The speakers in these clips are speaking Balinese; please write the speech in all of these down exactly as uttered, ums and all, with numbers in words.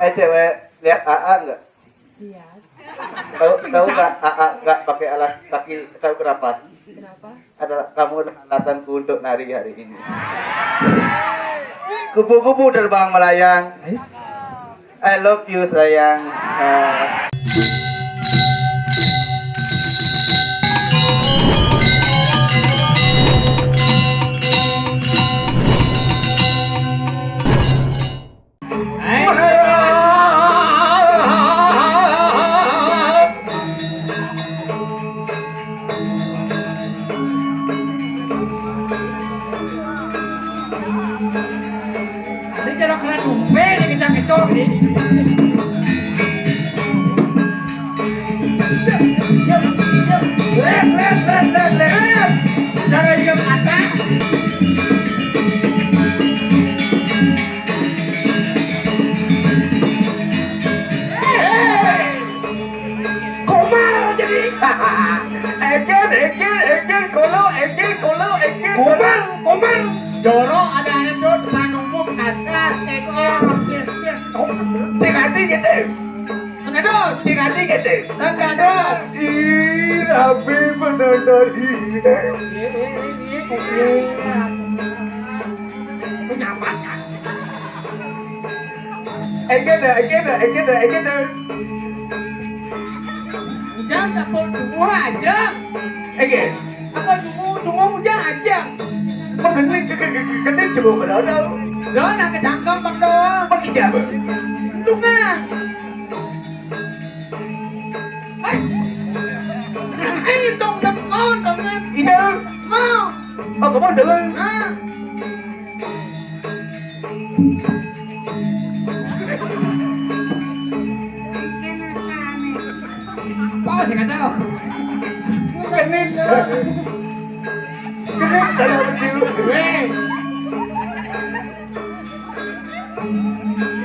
Hai cewek, lihat A A nggak? Iya. Tahu, tahu nggak, A A nggak pakai alas kaki? Tahu kenapa? Kenapa? Adalah kamu adalah alasanku untuk nari hari ini. Kupu-kupu terbang melayang. Ais. I love you, sayang. Ah. Ini cara kena dumpe nih, kencang-kencang nih. Lek, lek, lek, lek, lek. Cara ingat kata. Komal jadi. Eken, eken, eken, kolo, eken, kolo, eken, kolo. Komal, komal. Jorok ada anu depan umum kasar, eken. Yes, yes. Oh, cing ati gitu. Enggak dos. Cing ati gitu. Enggak dos. Ih, rapi bener dari. Iya, iya, iya, iya, kok iya. Itu nyaman kan? Eke dah, eke dah, eke dah, eke dah. Ujang dapur semua aja. Eke. Apa dungu, dungu ujang aja. Makan ni ke ke ke ke kedai cuba pada ada. Dah nak kecangkem pak dah. Pergi jam. Dungan. Hei. Ini dong dong dong. Iya. Mau. Oh, kamu dengar? Hah? Apa sih kata? Genit. Genit, ada kecil. Weh.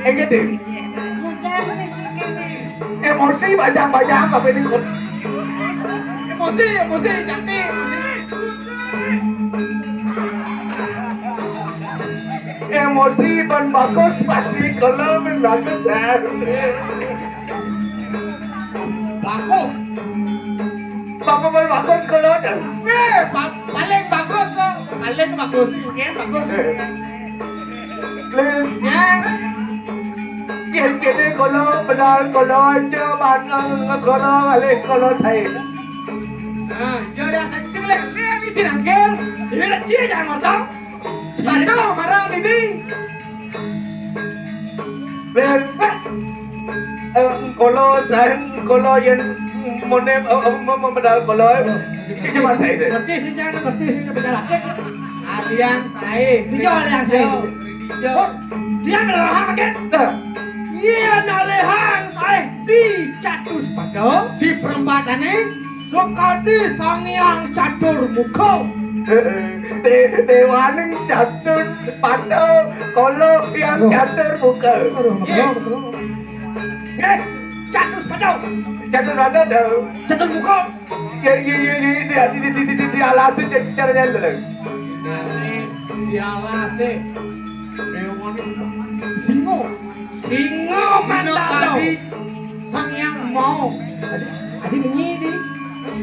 Eh, gede. Emosi bajang-bajang apa ini kok? Emosi, emosi, cantik, emosi. Emosi ban bagus pasti kalau ban bagus, ya. Bagus. Bagus ban bagus kalau ada. Eh, pa- paling bagus tuh. Paling bagus, mungkin bagus. Len. Ya. Yen kene kala benar kala aja manang kala alih kala sae. Nah, iya ya kenceng lek. Ini jenangkel. Ini cie jangan ngortong. Cepatno marang ini. Len. Eh, kala sae kala yen mone eh, eh, mo- mo- benar kala. Iki cuma sae. Ngerti sih jangan ngerti sih bicara. Alian sae. Iya, alian sae. Iya. Oh, dia ngerahang makin. Nah. Iya, nalehang sae di Catus Pada. Di perempatane Sukadi Sang Hyang Catur Muka. De- dewaning Catur Pada kalau yang Aduh. Catur Muka. Aduh, betul, betul. Eh, Catus Pada. Catur Pada dah. Catur Muka. Iya, iya, iya, iya, iya, di, di, di, di, di, di alas itu cara-, caranya itu, loh. Nah, di alas, eh. Dewane singo. Singo mantap, tadi Sang Hyang mau. Adi, adi menyi, di.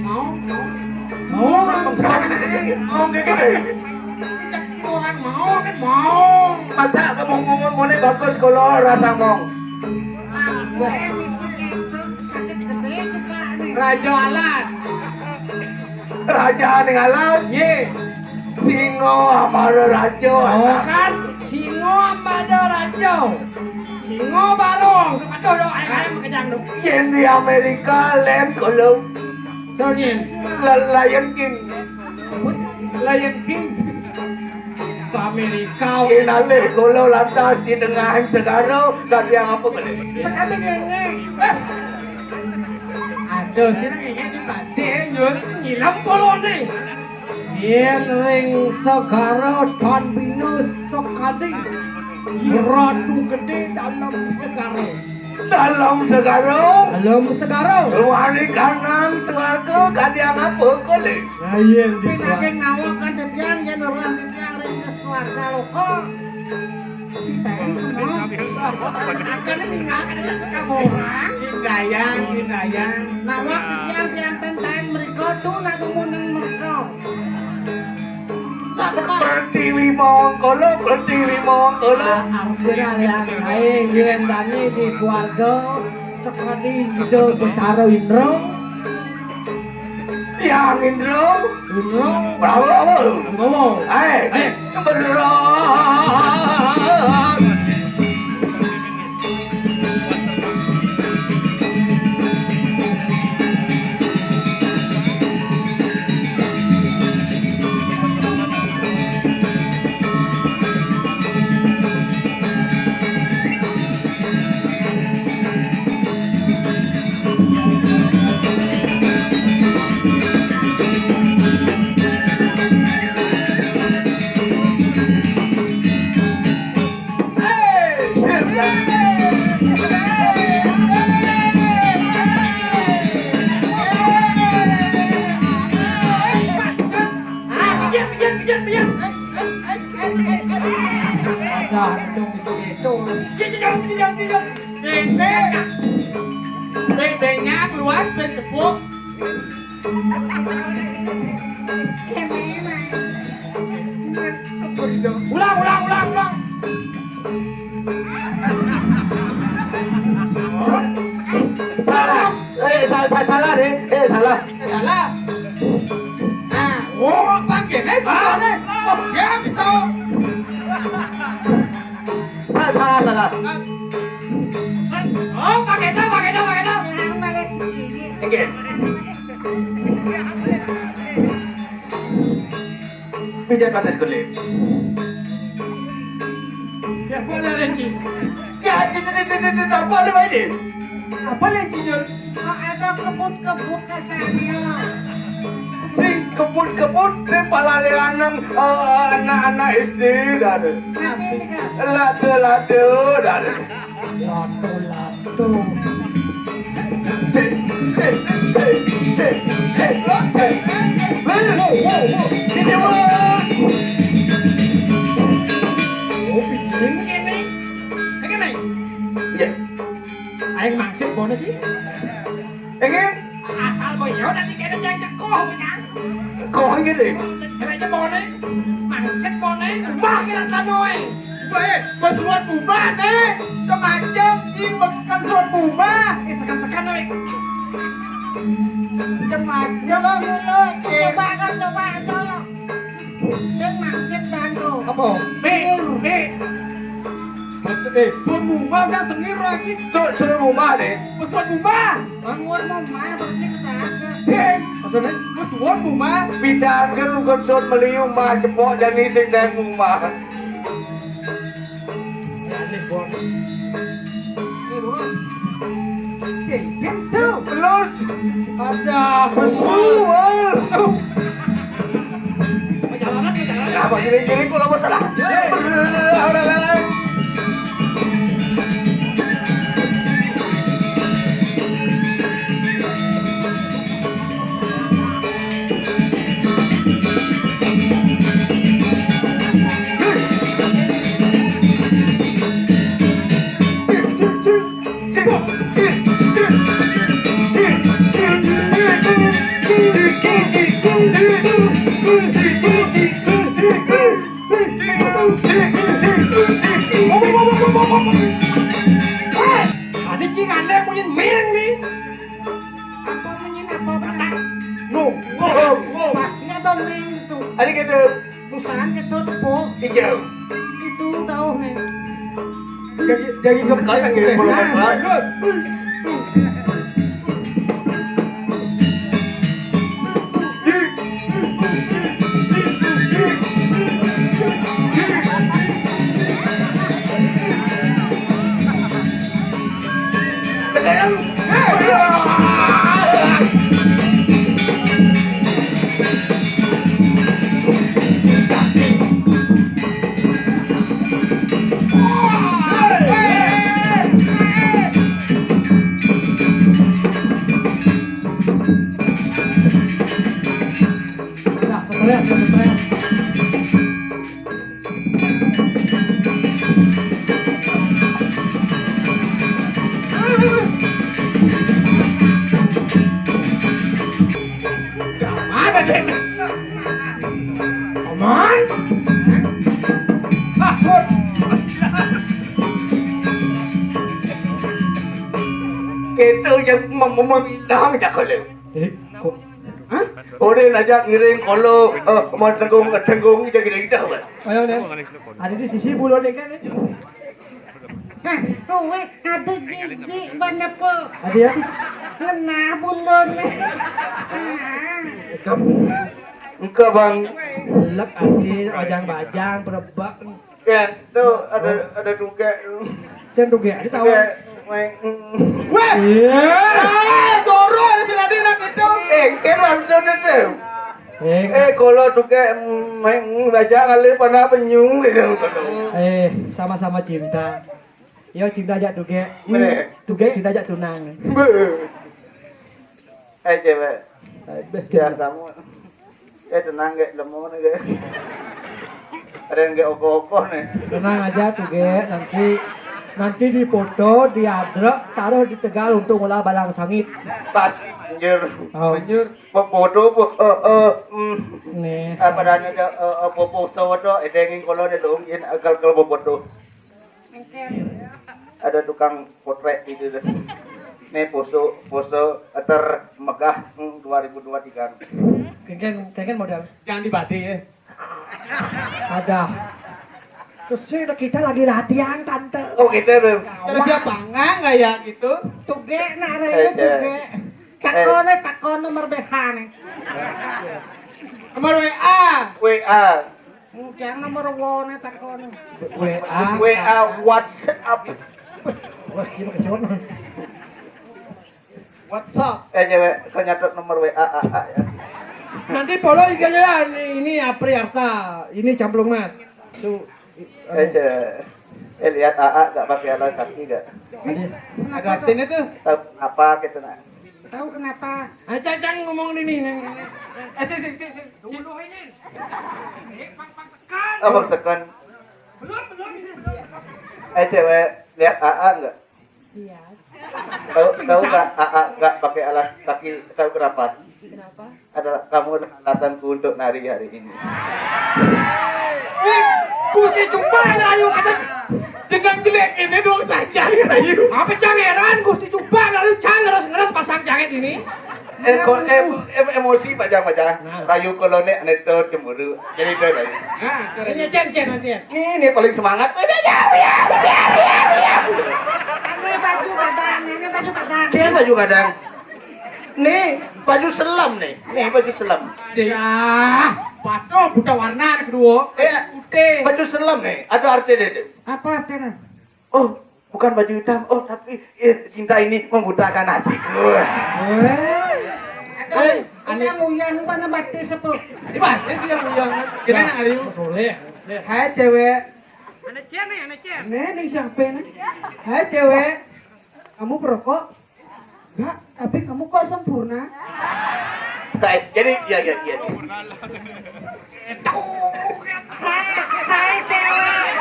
Mau, mau. Mau. Mau kayak gitu. Cicak itu orang mau, kan mau. Masa kamu ngomong, ngomongnya bagus kalau rasa mau. Aku emisi ketok sakit gede juga nih. Raja Alas. Raja ning alas. Ye. Singo amara raja. Oh, kan? Singo amara raja. Singo barong. Aduh, aduh, ayo, ayo, makejang, dong. Yen di Amerika, Len Kolom. Sonyen. La-, Lion King. Lion King. Ke Amerika. Inalih kula lantas di tengahing segara, kadiang apa kene? Sekali ngenge. Aduh, sini ngenge ini pasti, eh, Jun. Ngilang polone. Yen ring segara dan binus sekadi. Ratu gede dalam segara. Dalam segara. Dalam segara. Wani kanan swarga kadiang apa kene? Lah, yen di Pinake swarga. Ngawak kan tetiang yen roh tetiang ring ke swarga loka. Angkene mingak, ada cekak orang. Indayang, indayang. Nawak titiang tiang tentang mereka tu nak dumuneng mereka. Pertiwi mongkolo, pertiwi mongkolo. Ampun alian saya, yen dani di swarga, sekali ida Betara Indra. Yang Indra. Indra. Bravo, bravo. Bravo. Eh, eh. Berat. Ada untung bisa gitu. Kijang, kijang, kijang. Ini. Beng-, benyak luas, beng tepuk. Ulang, ulang, ulang, ulang. Salah. Eh, sa-, sa-, salah deh. Eh, salah. Salah. Nah, oh, pakai deh, pakai deh. Oh, dia bisa. Sa-, salah, salah. Oh, pakai dah, pakai dah, pakai dah. Yang mana sikit? Oke. Pijet panas kulit. Siapa ada Renji? Ya, itu, itu, itu, itu, itu, apa ada ini? Apa Renji, Jul? Kok ada kebut-kebut kesannya? Sing kebut-kebut di palalianan, eh, anak-anak S D, dah ada. Tapi ini kan. Lada-lada, dah ada. Lada-lada. Cek, cek, cek, cek, cek, cek. Wow, wow, wow. Ini, Bos. Oh, pikirin kene. Kene. Iya. Aing mangsit bone sih. Ini asal boyo nanti kene jang cekoh, Bang. Koh iki lho. Gereja bone, mangsit bone, rumah kira kanoe. Bae, bos ruwet bumah ne. Kemacem sih, bos kan ruwet bumah. Eh, sekan-sekan we. Kemacem. Coba dulu, coba kan, coba aja. Sing mangsit bantu. Apa? Sengir. Nih, nih. Bos, eh, suwun bumah kan sengir lagi. Su-, suwun bumah, nih. Bos suwun bumah. Bangun mama berarti kebahasa. Sing. Maksudnya? Bos suwun bumah. Bidan kan lu kan suwun meliu mah jepok jani sing dan bumah. Aneh, Bon. Terus. Sing, gitu. Terus. Ada. Besu, Bos. Besu. Perjalanan, perjalanan. Kenapa gini-gini kok lama salah? Yeay. Udah, udah, udah. Ada cing ada bunyi ming nih. Apa bunyi apa? Kata. No. Oh, oh. Pasti ada ming itu. Ada gitu. Busan itu tepuk. Hijau. Itu jauh nih. Jadi, jadi sekarang gini, nah, kalau nah, nah. Nah, stres, stres. Kéto jang mem-, mem-, memilang cakale. Eh, kok? Hah? Ora ngajak ngiring kala, eh, matenggung-tenggung jang kita, Pak. Ayo, Nen. Ada di sisi bulu deh kan, Nen. Hah, kowe, aduh, jijik banget, Po. Ada ya? Ngenah bulun. Ah. Engko, Bang. Lek ati, bajang-bajang, perebak. Kan, tuh ada, ada tugek. Jan tugek, ada tahu. Tugek, main. Wah! Iya. Eh, goro ada si Nadine nak itu. Eh, kan langsung itu. Eh, kalau tugek, main baca kali pada penyu gitu. Eh, sama-sama cinta. Yo, cinta ajak tugek. Bener. Tugek cinta ajak tunang. Beuh. Eh, cewek. Eh, beh, ya, cewek. Kamu. Eh, tenang, Gek, lemu nih, Gek. Ada yang Gek okoh-okoh nih. Tenang aja tuh, Gek. Nanti, nanti dipoto, diadrek, taruh di tegal untuk ngolah balang sangit. Pas, anjir. Oh. Anjir. Foto, eh, eh, hmm. Nih, apa sama. Adanya ada, eh, eh, foto, foto, ada yang kalau ada dong, yang akal kalau foto. Ada tukang potret gitu deh. Nih, poso, poso ter megah, hmm, dua ribu dua tiga. Kengken, kengken modal. Jangan dibadi ya. Ada. Terus sih, kita lagi latihan, Tante. Oh, gitu deh. Terus siapa? Enggak, enggak ya gitu. Tugek, nak, Raya, eh, tugek. Eh. Takone, takon nomor B H nih. Nomor W A. W A. Jangan nomor wone takon. W A. W A, WhatsApp. Bos, dia kecewa. WhatsApp. Eh, cewek, kau nyatet nomor W A A A ya. Nanti follow I G-nya ya. Ini, ini Apriarta, ini Camplung Mas. Tuh. Eh, cewek. Eh, lihat A A gak pakai alas kaki gak? Ada. Ada artinya tuh. Tahu apa gitu, nak? Tahu kenapa? Ah, Cang, Cang ngomong ini, nih, nih, nih. Eh, si, si, si, si. Dulu ini. Eh, Bang, Bang Sekan. Oh, Bang Sekan. Belum, belum, ini belum. Eh, cewek, lihat A A nggak? Iya. Tahu, tahu nggak A A nggak pakai alas kaki? Tahu kenapa? Kenapa? Adalah kamu adalah alasanku untuk nari hari ini. Eh, Gusti Cupang rayu kata. Jenang jelek ini dong saja rayu. Apa cangeran Gusti Cupang rayu, cang ngeres-ngeres pasang jangit ini. Eh, kok em-, em-, emosi, Pak Jang, Pak Jang. Nah. Rayu kolonek, aneh tuh cemburu. Jadi itu rayu. Nah, ini Cen, Cen, Cen. Ini, ini paling semangat. Biar, biar, biar, biar, biar. Ini baju kadang, ini baju kadang. Dia baju kadang. Nih, baju selam nih. Nih, baju selam. Ya, patuh buta warna kedua. Iya. Putih. Baju selam nih, ada artinya itu. Apa artinya? Oh, bukan baju hitam. Oh, tapi, eh, cinta ini membutakan hatiku. Eh, ada, eh, ada yang uyang mana batis apa? Di batis yang uyang. Kira nak hari ini. Soleh. Hai, cewek. Anak Cen nih, anak Cen. Nih, nih siapa nih? Hai, cewek. Kamu perokok? Enggak, tapi kamu kok sempurna? Nah, jadi, iya, iya, iya. Hai, hai, cewek.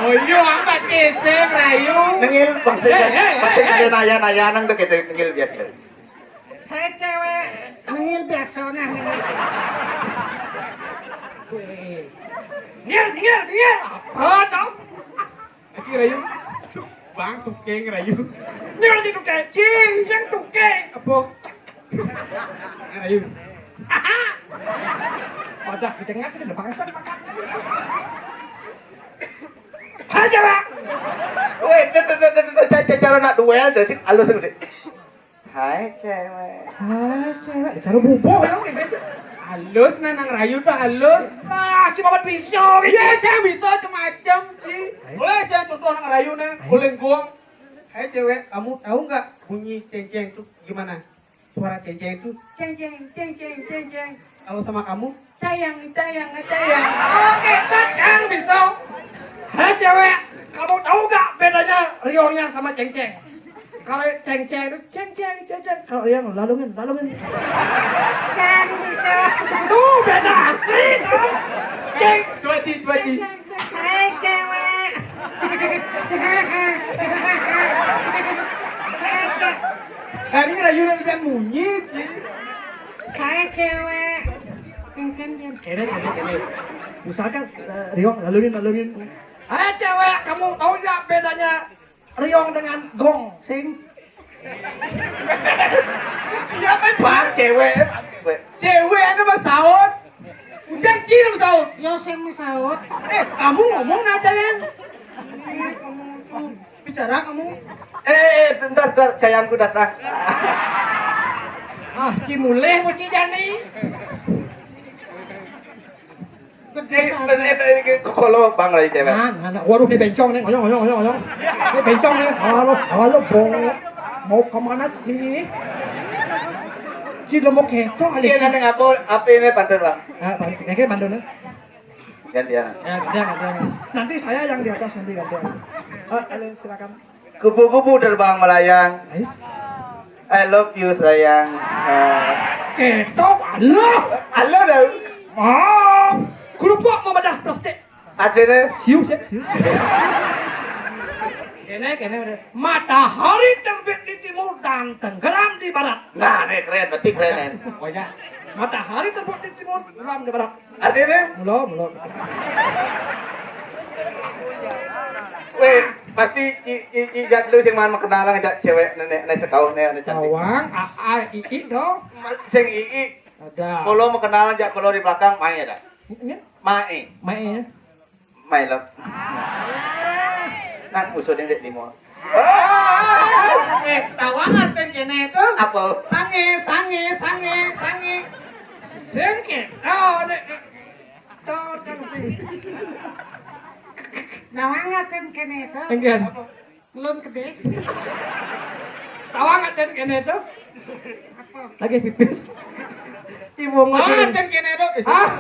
Oh iya, apa sih, Sem, rayu? Nengil, bangsa, eh, eh, bangsa, eh, eh, naya, naya, nang deket, nengil biasa. Hai, cewek. Nengil biasa, nah, nengil biasa. Nengil, nengil, nengil. Apa, dong? Aci rayu. Bang, tukeng rayu. Ini orang itu tukeng. Cing, siang tukeng. Apa? Rayu. Wadah, kita ngat, kita bangsa makan. Hai, coba. Weh, tuh, tuh, tuh, tuh, tuh, ca-, ca-, cara nak duel, deh, sih, halus, deh. Hai, cewek. Hai, cewek. Cara bubuk ya, udah gitu. Halus, nah, nang rayu tuh halus. Nah, cuma buat pisau gitu. Iya, cewek bisa macam-macam, Ci. Ais. Boleh, cewek, contoh nang rayu, nah. Ais. Boleh gong. Hai, cewek, kamu tahu nggak bunyi ceng-ceng tuh gimana? Suara ceng-ceng tuh, ceng-ceng, ceng-ceng, ceng-ceng. Kalau sama kamu, cayang, cayang, cayang. Oke, cayang bisa. Hai, cewek, kamu tahu nggak bedanya riongnya sama ceng-ceng? Kalau ceng-ceng itu ceng-ceng, ceng-ceng. Kalau yang lalungin, lalungin. Ceng bisa. Tuh, beda asli, dong. Ceng. Dua, Ci, dua, Ci. Ceng, ceng, ceng. Hai, cewek. Hai, cewek. Hari ini rayu dan munyi, Ci. Hai, cewek. Kengken, kengken. Kene, kene, kene. Misalkan, eh, Riong, lalungin, lalungin. Hai, cewek, kamu tahu nggak bedanya Riong dengan gong, sing. Siapa itu? Bang, cewek. Cewek anu masaut. Ujang Cina masaut. Yo, sing masaut. Eh, kamu ngomong nah, Cayang. Bicara kamu. Eh, eh, bentar, bentar, Cayangku datang. Ah, Cimuleh, Uci Jani. Gede. Eh, saja. Eh, eh, eh, kalau bang lagi cewek. Nah, nah, nah. Waduh, ini bencong nih, oyong, oyong, oyong, oyong. Ini bencong nih. Halo, halo, Bong. Mau kemana, Ci? Ci, lo mau keto kali, Iya, Ci? Neng, apa, apa ini pantun, Bang? Ah, pantun. Oke, pantun, ya. Gantian. Ya, gantian, gantian. Nanti saya yang di atas, nanti gantian. Ah, halo, silakan. Kupu-kupu terbang melayang. Ais. I love you, sayang. Ah. Ketok, Allah. Allah dah. Ah, kerupuk membedah plastik. Artinya? Siu, siu, siu. Kene, kene, udah. Matahari terbit di timur dan tenggelam di barat. Nah, ini keren, pasti keren, nih. Oh, ya. Matahari terbit di timur, tenggelam di barat. Artinya? Mula, mula. Weh, pasti i, i, i, jat lu sing man makenalan ngajak cewek nenek, nenek sekauh nih, anu cantik. Tawang, a, a, i, i, dong. Sing i, i. Ada. Kalau makenalan jak kalau di belakang, main ada. Ini? Main. Main, ya? My love. Nah, musuh dia dek limo. Eh, tawang artin kene itu. Apa? Sange, sange, sange, sange. Sing ke. Oh, dek. Tawang artin kene itu. Enggan. Lun kedis. Tawang artin kene itu. Apa? Lagi pipis. Cibungut. Oh, artin kene itu. Ah.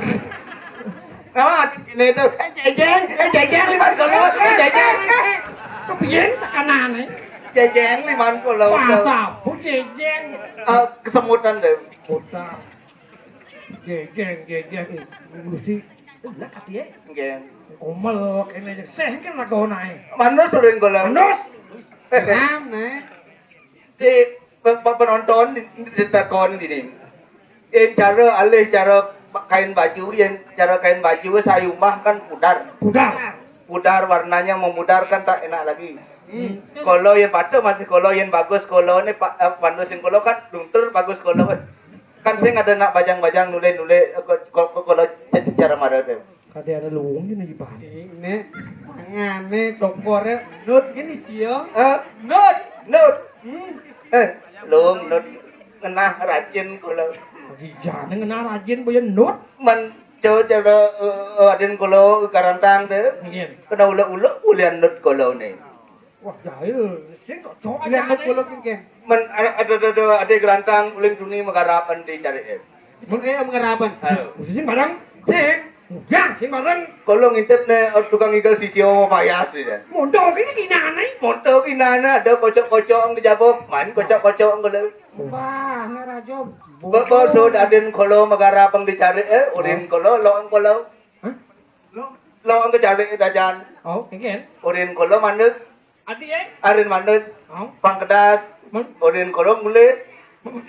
Tawang artin kene itu. Eh, jejeng, eh, jejeng liman kolo, eh, jejeng. Kepiyen sakanane? Jejeng liman kolo. Pas apa jejeng? Eh, kesemutan deh. Kota. Jejeng, jejeng. Gusti, enak ati, eh? Nggih. Komel kene aja. Seh kan lagu nae. Manus urin kula. Manus. Salam, Nek. Di pe-, pe-, penonton di, di takon gini. Yen cara alih cara kain baju, yen cara kain baju sayumbah kan pudar. Pudar. Pudar warnanya memudar kan tak enak lagi. Hmm. Kalau yen patut masih kalau yen bagus kalau ni pa-, eh, manus sing kalau kan luntur bagus kalau. Kan sing ada nak bajang-bajang nule-nule, eh, ko-, ko-, ko-, kalau ca-, cara marah deh. Kadang ada luwung gini, Pak. Sing, Nek. Mangane cokore nut gini sio. Eh? Nut. Nut. Hmm. Eh, luwung nut ngenah rajin kula. Dijane ngenah rajin boya nut. Men co cara, eh, eh, aden kula karantang deh. Nggih. Kena ulek-ulek ulian nut kula ni. Wah, jahil. Sing cocok aja. Lihat kula sing, Ken. Men, ada, ada, ada, ada gerantang uling tuni megarapan di cari, eh. Mun eh megarapan. Ayo. Sing bareng. Sing. Ujang, sing bareng. Kalau ngintip ne, oh, tukang igel sisio mau payas ni, ya. Monto gini kinane. Monto kinane ada kocok-kocok di jabok. Main kocok-kocok kalau. Wah, ne rajo. Bebo so dadin kalau megarapang dicari, eh, urin kalau, lo kalau. Hah? Lo ang kecari dajan. Oh, kengken. Urin kalau manus. Adi, eh? Arin manut. Au. Pangkedas. Mun? Urin kolong mule. Mun?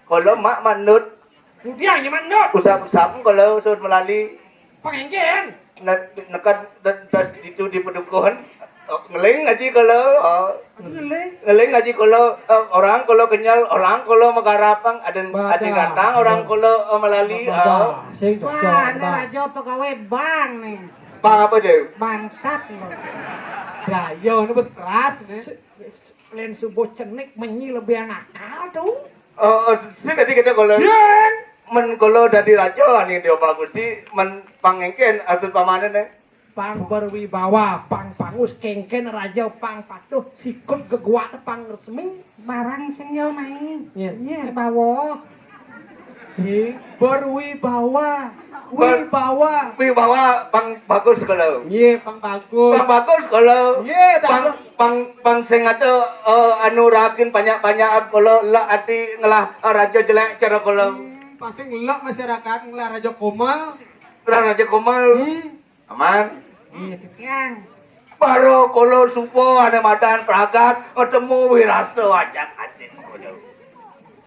Kolong mak manut. Udiang nyemanut. Usap-usap kalau sud melali. Pangengken. Ne-, nekat da-, das itu di pedukun. Oh, ngeling aja kalau. Oh. Ngeling. Ngeling aja kalau, eh, orang kalau kenyal, orang kalau megarapang, ada, ada gantang, orang kalau, eh, melali. Wah, oh. Sing cocok, wah, ini raja pegawai bank nih. Bang apa dia? Bangsat lo. Brayo, ini bos keras, nih. Se-, se-, len subuh cenik menyi lebih akal tuh. Oh, oh, sih tadi kita kalau sing. Men kalau dari raja nih dia bagus sih, men pangengken asal pamannya nih. Pang berwibawa, pang pangus, kengken raja, pang patuh, sikut geguak, pang resmi. Barang sing yo mai. Iya. Iya. Bawa. Sing berwibawa. Ber-, wibawa. Wibawa pang bagus kalau. Iya, pang bagus. Pang bagus kalau. Iya, pang, pang, pang sing ada, eh, anu ragin banyak-banyak kalau lak ati ngelah, eh, raja jelek cara kalau. Hmm, pasti ngelak masyarakat ngelah raja komal. Ngelah raja komal. Hmm. Aman? Iya, Tiang. Baro kolo supo ane madan pragat, ketemu wirasa wajak asin kolo.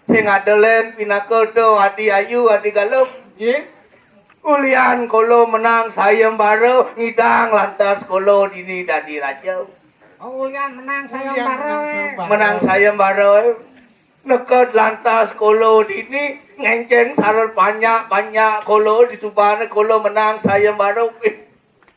Sing ada len pinaka to adi ayu, adi galem. Nggih. Ulian kolo menang sayembara, ngidang lantas kolo dini dadi raja. Oh, Uyan menang sayembara, menang sayembara, eh. Neked lantas kala dini, ngéncéng sareng panjak-panjak kala, disubané kala menang sayembara. Ih,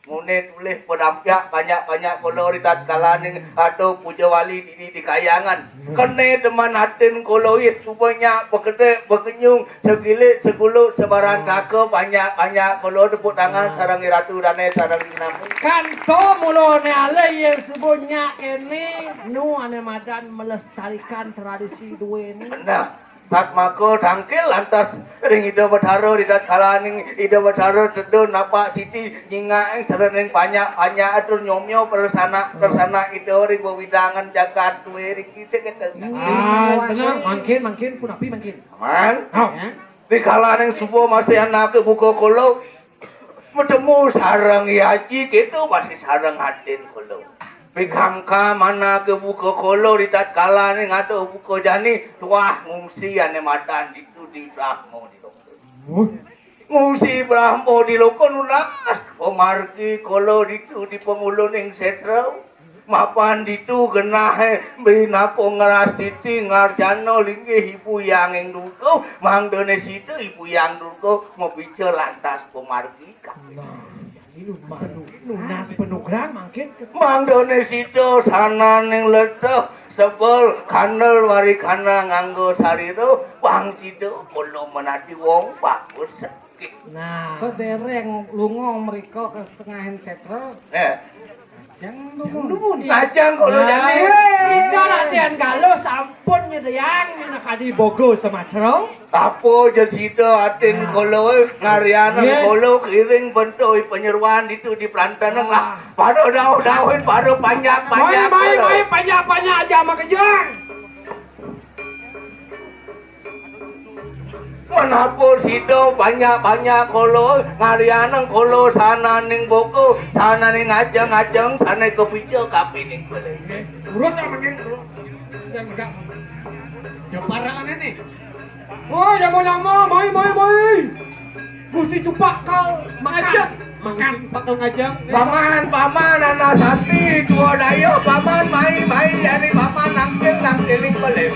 muné tulih padampiak panjak-panjak kala ritatkalaning ada puja wali dini di kahyangan. Kéné demen atin kala, ih, suba nyak pakedék, pakenyung, sagilik, saguluk, sabarantaka, panjak-panjak kala, tepuk tangan sareng Ratu Dané sareng sinami. Kanto mula né alih yén suba nyak kéné, nu ané madan melestarikan tradisi duéné. Nah, satmaka tangkil lantas ring Ida Betara, ritatkalaning Ida Betara tedun napak siti nyingak ing saréning panjak-panjak atur nyomya persana-persana Ida ring wewidangan jagat dué ring Sing kéto. Ah, tenang, mangkin, mangkin, punapi mangkin? Aman. Oh. Ya. Dikalaning suba masih anaké buka kala, matemu sareng yaji kéto masih sareng atin kala. Pikamkam anaké buka kala, ritatkalaning ada buka jani, tuah ngungsi ané madan ditu di Brahma di loka. Wuh. Ngungsi Brahma di loka nunas, pamargi kala ditu di panguluning sétra. Mapan ditu genahé binapu ngrastiti ngarjana linggih Ibu Hyang Durga, mangdané sida Ibu Hyang Durga mabica lantas pamargi. Nah, ini lunas panu-, lunas panugrahan mangkin. Mangdané sida sananing leteh sebel kandel wari kana nganggo sarira, pang sida kala menadi wong bagus. Nah. Sadéréng lunga mrika ka tengahing sétra. Eh. Ajeng dumun. Ajeng kala jani. Ida Radén Galuh sampun nyediang minakadi boga Sumatera. Apa ja sida atin kala, ngarianang kala kiring bentuk panyeruan ditu di Prantanan lah. Pada dauh-dauhin, pada panjak-panjak. Mai, mai, mai, panjak-panjak aja makejang. Menapa sida banyak-banyak kala, ngarianang kala sananing boga, sananing ajeng-ajeng, sané kapica kapining beli. Urus lah mangkin, urus. Jangan medak. Jepara anéh nih. Oh, nyama-nyama, mai, mai, mai. Gusti Cupak kal makan. Makan. Bakal ngajak. Paman, paman, anak sati, dua daya, paman, mai, mai, jani paman, nangkil, nangkiling beli.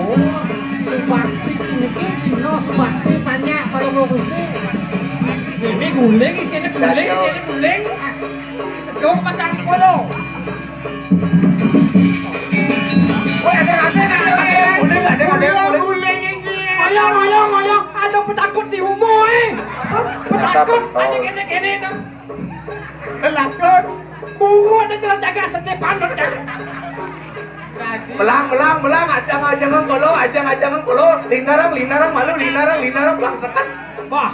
Oh, subakti ciniki, Cina subakti, panjak, kalau mau Gusti. Ini guling, isinya guling, isinya guling. Sedung pasang kolo. Woi, ada, ada, ada, ada, ada, ada, ada, ada. Ngoyong, ngoyong, ngoyong. Ada petakut di umur, eh. Apa? Petakut. Ada kene-kene, tuh. Petakut. Buruk, ada jalan jaga, setiap panut, jaga. Melang, melang, melang, ajang-ajangan kolo, ajang-ajangan kolo. Linarang, linarang, malu, linarang, linarang, bangsetan. Wah.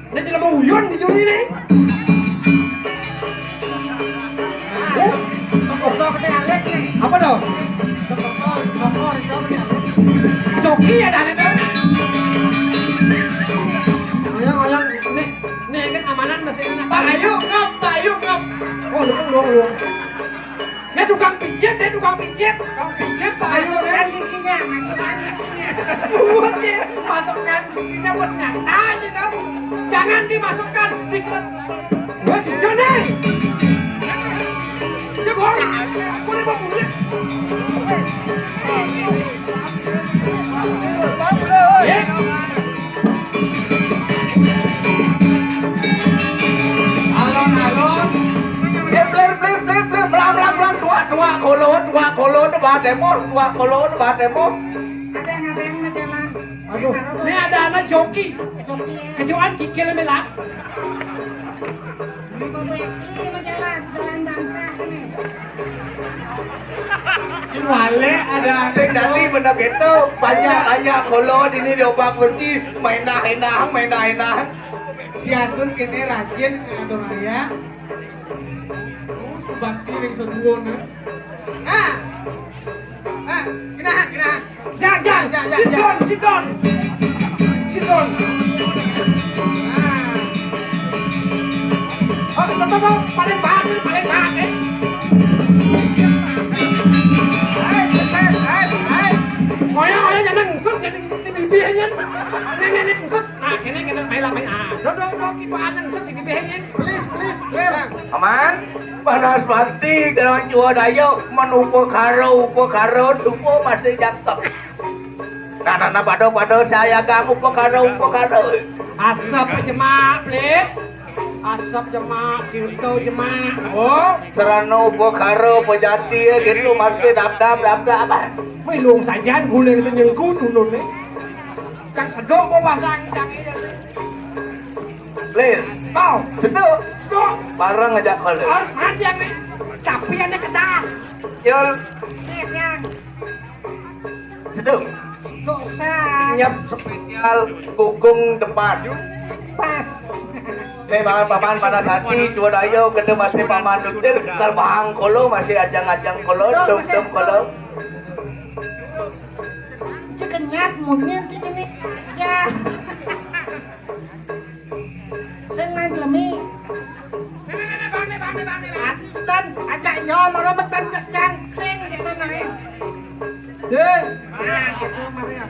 Ini jelema uyun di juri nih. Hah? Tokor tok nih Alex nih. Apa dong? Tokor, tokor, tokor nih Alex. Joki ya dah itu. Ayo, ayo, nih, nih kan amanan masih enak. Pak Ayu, ngap, Pak Ayu, ngap. Oh, lu dong, lu. Dia tukang pijit, dia tukang pijit. Tukang pijit, Pak Ayu. Masukkan giginya, masukkan giginya. Buat dia, masukkan giginya, bos, nyata aja dong. Jangan dimasukkan di ke-, wah, gigi nih. Dia bohong. Boleh bawa mulut. Ya. Alon-alon. Eh, plir, plir, plir, plir. Melang, melang, melang. Dua, dua kolo, dua kolo, dua demo, dua kolo, dua demo. Ada yang, ada yang majalan. Aduh, ini ada anak joki. Joki, ya. Kejuan kikil melak. Ini mau beki majalan, jalan bangsa ini. Wale ada. Sing dadi bener gitu, banyak-banyak kolo dini di obak besi, main dah, main dah, main dah, main dah. Diatur kene rajin, atur raya. Bakti ring sesuwun. Ah. Ah, ginahan, ginahan. Jang, jang, jang, jang, sit down, sit down. Sit down. Ah. Oh, tetep, oh, paling bahat, paling bahat, eh. Hai, hai, hai, hai. Ngoyong, ngoyong, jangan ngusut, jadi di bibir aja. Nih, nih, nih, ngusut. Nah, kene, kene, main lah, main. Ah, dong, dong. Kok ibu angen sok ini behenyen. Please, please, clear. Aman? Panas mati kalau cua dayo, men upakara, upakara, supo masih jangkep. Nah, nah, nah, pada-pada saya gang upakara, upakara. Asap jemak, please. Asap jemak, tirta jemak. Oh, serana upakara pejati ya gitu masih dap-dap, dap-dap, apa? Wih, luung sajan guling tu nyengku tunun ni. Kang sedok bawa sang cang iya. Clear. Kau. Sedok. Sedok. Bareng aja kalau. Harus mati yang ni. Tapi yang ni kedas. Yol. Nih, yang. Sedok. Sedok sang. Nyep spesial gugung depan. Pas. Nih, paman, paman, panas hati, cua dayo, kena masih paman dutir, terbang kolo, masih ajang-ajang kolo, Sedok, dum-dum masih kolo. Cek kenyat, munyin, cek ini. Ya. Sing main lemi. Atan, ajak yo, mara metan cek cang, sing gitu nah. Sing. Nah, gitu, Maria.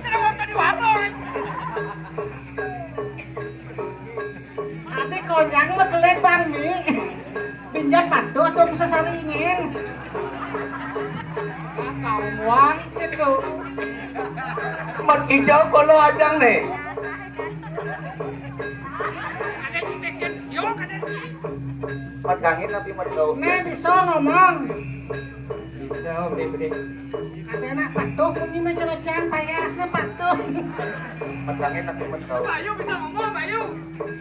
Ade konyang mah gelebang, Mi. Binjang patuh dong sesaringin. Kamuan gitu. Mat hijau kalau ajang nih. Mat kangin tapi mat kau. Nih bisa ngomong. Bisa, beri, beri. Katanya patuh, kunci menceracang payasnya patuh. Mat kangin tapi mat kau. Bayu bisa ngomong, Bayu.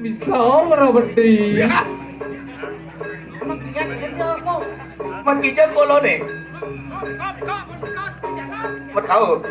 Bisa, ora wedi. Mat iya gede apa? Mat hijau kalau nih. Mat kau.